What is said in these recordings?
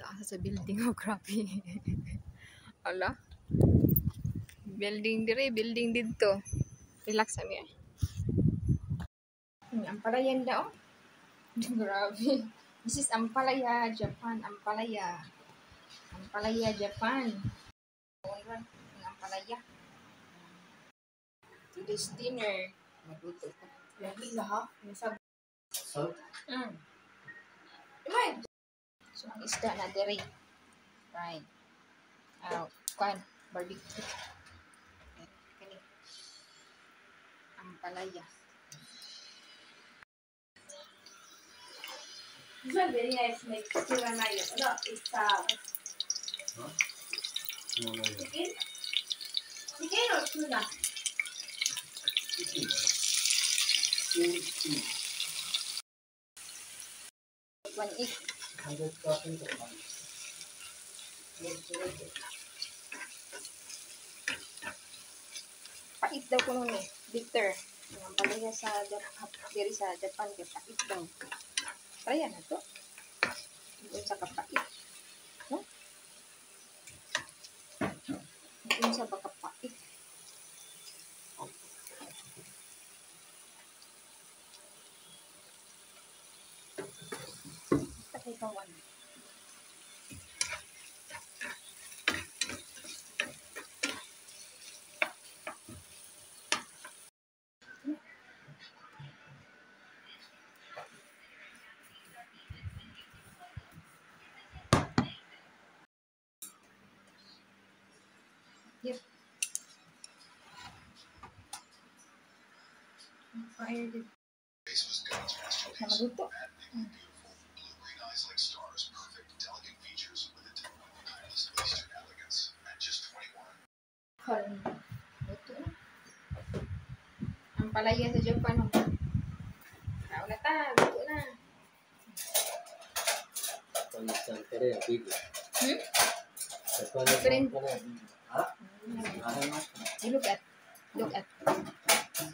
Asa sa building, oh, grabe. Ala. Building dire, building didto. Relax ami. Ampalaya na oh. Grabe. This is Ampalaya, Japan. Ampalaya. Ampalaya, Japan. Ang Ampalaya. Today's dinner. Magluto ko. Lagi na ha? Salt? Mm. So, ang isda na dere. Right. Kwan, barbecue. Kani. Ampalaya. This one very nice, like tuna mayo. No, it's Huh? No. Chicken? Chicken or tuna? Chicken. Chicken. 1 egg. 100%. Pait daw kuno ni, bitter. Ang ampalaya sa diri sa Japan kay pait daw. Try na to. Unsa ka pait? No? Unsa ba ka pait? Takay kawan. Yep. Fire did. Namaluto. Luto na. Ampalaya sa Japan. Kaon na ta, luto na. Hmm? Look at. Look at.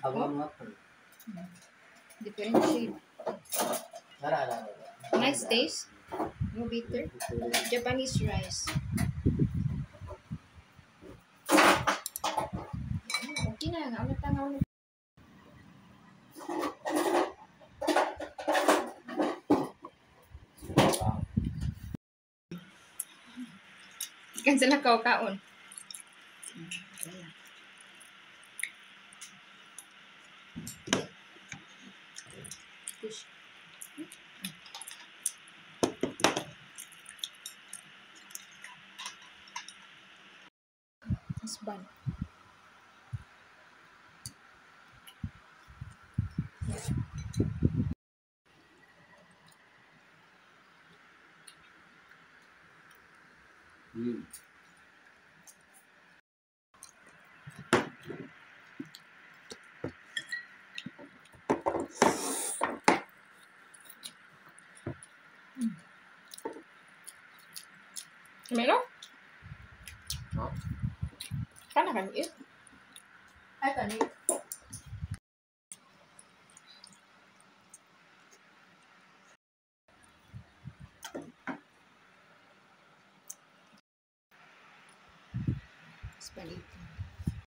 Oh. Different shape. Nice taste. No bitter. Japanese rice. Okay na. Ano ta nga? Ikan sila kaon. Fish. Husband. Mm. Meron? Huh? Kana kan eat? I can eat.